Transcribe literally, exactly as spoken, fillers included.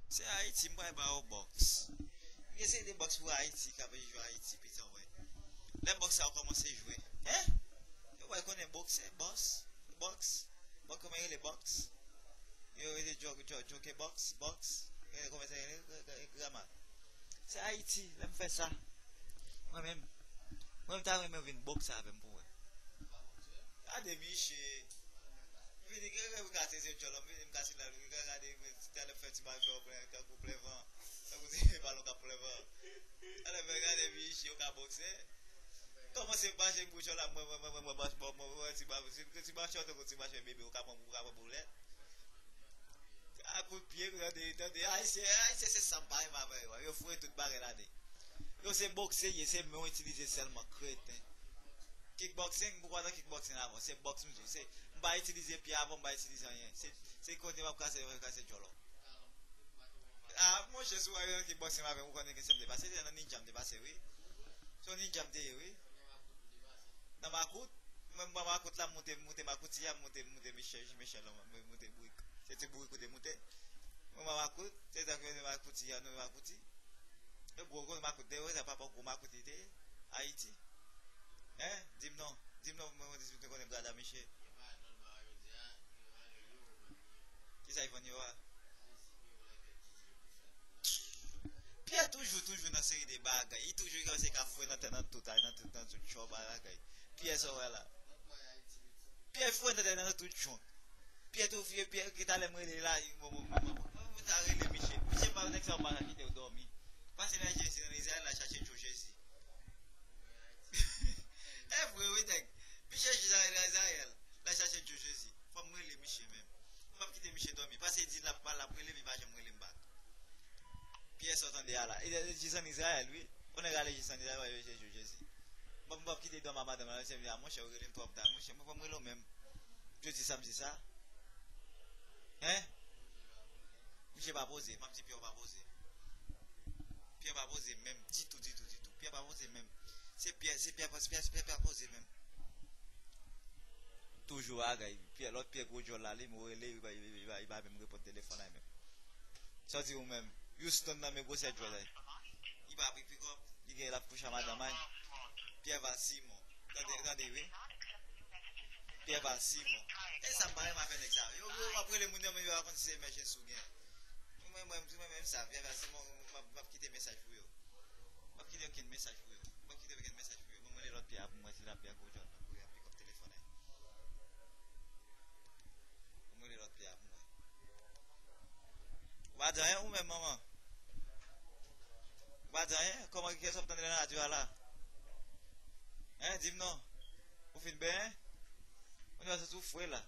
Se Ayiti, m pral ba yo bòks. Gen seri de bòks pou Ayiti, k ap jwe Ayiti, pito, wè. Lè bòks sa yo kòmanse jwe, hein? Yo pral konnen bòks, se bòs, bòks, bòks, kòman yo rele bòks? Yo rele jog-, jog-, jockey bòks, bòks, eh, kòman sa rele? Gra-, gra-, grama. Se Ayiti, lè m fè sa. Mwen menm, mwen menm ta renmen vin bòks avè m pou wè. Gade miche. Vini, gen, gen, gade, se djòl, vini, m kase la, gade, talè m fè ti bal jò, plen, tankou plen van. Tankou se balon k ap plen van. Talè m gade miche, yo ka bòkse. Kòmanse mache gwo djòl la, mwen, mwen, mwen, mwen, mwen, mwen, mwen, mwen, ti bal, ti, ti bal jò, tankou ti mache bebe, ou ka pran, ou ka pran boulèt. A kout pye, tande, tande, Ayisyen, Ayisyen se sa m pa renmen avè yo. Yo foure tout bagay ladan. Yo se bòkse ye, se men w itilize sèlman, kreten. Kickboxing, m poko nan kickboxing avan, se bòks m di w. Se, m pa itilize pye avan, m pa itilize anyen. Se, se kote m ap kase, kase djòl ou. A, monchè, si w al nan kickboxing avè m, ou konnen ki sa m te pase, se nan ninja m te pase, wi. Se yon ninja m te ye, wi. Nan makout, mwen m pran makout la, m moute, m moute makouti a, m moute, m moute Michel, Michel, m moute bourik. Se ti bourik ou te moute. Mwen m pran makout, se sa ki rele makouti a, nou makouti. E gwo, gwo makout, te wè, sa papa gwo makout li te ye, Ayiti. Hein? Di m non, di m non, mwen, mwen, di m te konnen grada miche. Kisa li vann yo a? Pyè toujou, toujou nan seri de bagay. Li toujou kòmanse ka foure nan tè nan tout, nan tout, nan tout chò bagay. Pyè sa w wè la. Pyè foure nan tè nan tout chò. Pyè tou fye, Pyè ki talè m rele la, mwen, mwen, mwen, mwen, mwen ta rele Miche. Miche pa nèg sa yo pa ka kite w dòmi. Pase nan Jezi, nan Izrayèl la chache Djo Jezi. E vre wi nèg. Miche jis nan Izrayèl, la chache Djo Jezi. Fò m rele Miche menm. M p ap kite Miche dòmi. Pase di l ap pale, l ap rele m, li pa janm rele m bak. Pyè sa w tande a la. E, e, jis an Izrayèl, wi. Ou nèg ale jis an Izrayèl, w al rele Jezi. Bon, m p ap kite dòmi a madanm nan, se vin a, monchè, ou rele m twòp ta. Monchè, mwen, fò m rele w menm. Jodi samdi sa. Hein? Miche pa poze, m ap di Pyè pa poze. Pyè pa poze menm, ditou, ditou, ditou. Pyè pa poze menm. Se Pyè, se Pyè, Pyè, Pyè, Pyè pa poze menm. Toujou agay. Pyè, lòt Pyè gwo djòl la, li, m rele, li pa, li, li, li pa, li pa menm reponn telefòn la menm. Sa w di ou menm? Houston nan men gwosè djòl la. Li pa pi pikòp, li gen l ap kouche a madanm ay. Pyè Val Simon. Tande, tande, wi. Pyè Val Simon. E sa m pa renmen avè nèg sa. Yo, yo, w ap rele moun yo, men yo pa konn si se emergency ou gen. Mwen, mwen, mwen, mwen menm sa, Pyè Val Simon, m ap, m ap kite mesaj pou yo. M ap kite okenn mesaj pou yo. M ap kite okenn mesaj pou yo. Mwen, mwen rele lòt Pyè a pou mwen, si l ap Pyè gwo djòl, m ap rele ap pikòp telefòn la. Mwen rele lòt Pyè a pou mwen. Ou pa di anyen ou menm, manman? Ou pa di anyen? Kòman, kiyès w ap tande nan radyo a la? Hein, di m non. Ou fin benyen? Ou di w ap soti ou fre la.